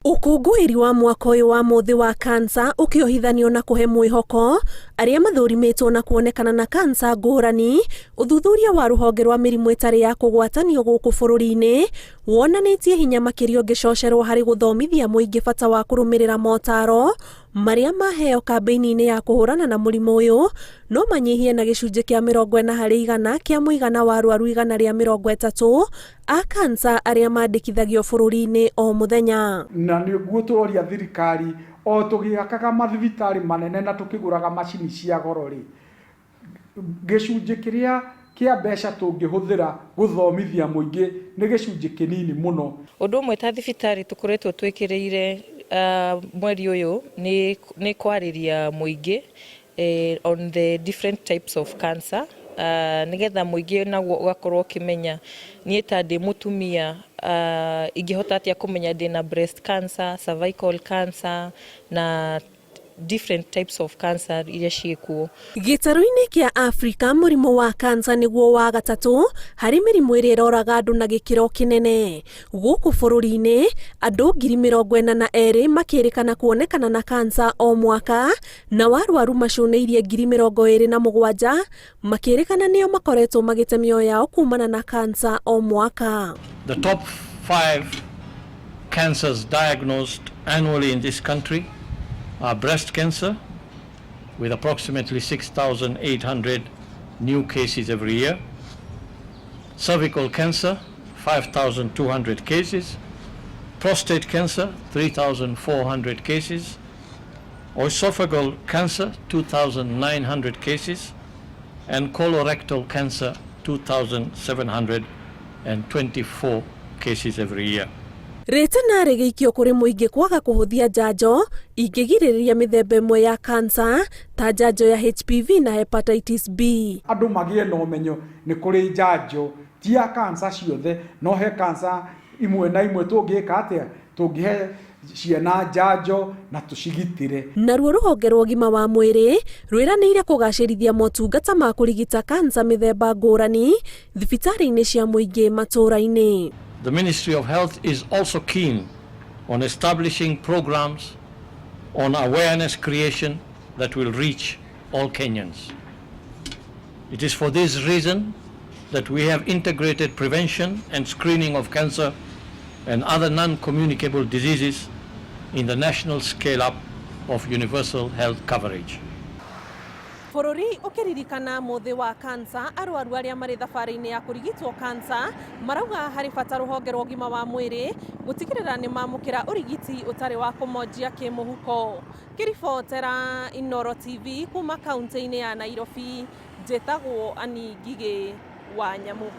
Ũkũngũĩri wa mwaka ũyũ wa mũthĩ wa kansa ũkĩohithanio na kũhe mwĩhoko arĩa mathũrimĩtwo na kuonekana na kansa ngũrani. Ũthuthuria wa rũhonge rwa mĩrimũ ĩtarĩ ya kũgwatanio gũkũ bũrũri-inĩ wonanĩtie hinya makĩria ũngĩcocerwo harĩ gũthomithia mũingĩ bata wa kũrũmĩrĩra motaro marĩa maheo kambĩini-inĩ ya kũhũrana na mũrimũ ũyũ, no manyihie na gĩcunjĩ kĩa 40% kĩa mũigana wa arwaru 130 a kansa arĩa mandĩkithagio bũrũri-inĩ o mũthenya. Na nĩguo tũroria thirikari o tũgĩakaga mathibitarĩ manene na tũkĩgũraga macini cia goro rĩ, gĩcunjĩ kĩrĩa kĩa mbeca tũngĩhũthĩra gũthomithia mũingĩ nĩ gĩcunjĩ kĩnini mũno. Ũndũ ũmwe ta thibitarĩ tũkoretwo twĩkĩrĩire mweri ũyũ nĩ kwarĩria mũingĩ on the different types of cancer, nĩgetha mũingĩ naguo ũgakorwo ũkĩmenya, niĩ ta ndĩ mũtumia ingĩhota atĩa kũmenya ndĩna breast cancer, cervical cancer na different types of cancer iria ciĩkuo. Gĩtarũ-inĩ kĩa Afrika, mũrimũ wa kansa nĩguo wa gatatũ harĩ mĩrimũ ĩrĩa ĩroraga andũ na gĩkĩro kĩnene. Gũkũ bũrũri-inĩ, andũ 42,000 makĩrĩkana kuonekana na kansa o mwaka, na warwaru macũnĩirie 27,000 makĩrĩkana nĩo makoretwo magĩte mĩoyo yao kumana na kansa o mwaka. The top 5 cancers diagnosed annually in this country are breast cancer, with approximately 6,800 new cases every year, cervical cancer, 5,200 cases, prostate cancer, 3,400 cases, esophageal cancer, 2,900 cases, and colorectal cancer, 2,724 cases every year. Rĩtana rĩgĩikio kũrĩ mũingĩ kwaga kũhũthia njanjo ingĩgirĩrĩria mĩthemba ĩmwe ya kansa ta njanjo ya HPV na hepatitis B. Andũ magĩe na ũmenyo nĩ kũrĩ njanjo ti ya kansa ciothe, no he kansa imwe na imwe tũngĩka atĩa, tũngĩhe ciana njanjo na tũcigitĩre. Naruo rũhonge rwa ũgima wa mwĩrĩ rwĩranĩire kũgacĩrithia motungata ma kũrigita kansa mĩthemba ngũrani thibitarĩ-inĩ cia mũingĩ matũũra-inĩ. The Ministry of Health is also keen on establishing programs on awareness creation that will reach all Kenyans. It is for this reason that we have integrated prevention and screening of cancer and other non-communicable diseases in the national scale-up of universal health coverage. Bũrũri ũkĩririkana mũthĩ wa kansa, arwaru arĩa marĩ thabarĩ-inĩ ya kũrigitwo kansa marauga harĩ bata rũhonge rwa ũgima wa mwĩrĩ gũtigĩrĩra nĩ mamũkĩra ũrigiti ũtarĩ wa kũmonjia kĩmũhuko. Ngĩribotera Inooro TV kuma kaunti-inĩ ya Nairobi, njĩtagwo Annie Ngigĩ wa Nyamu.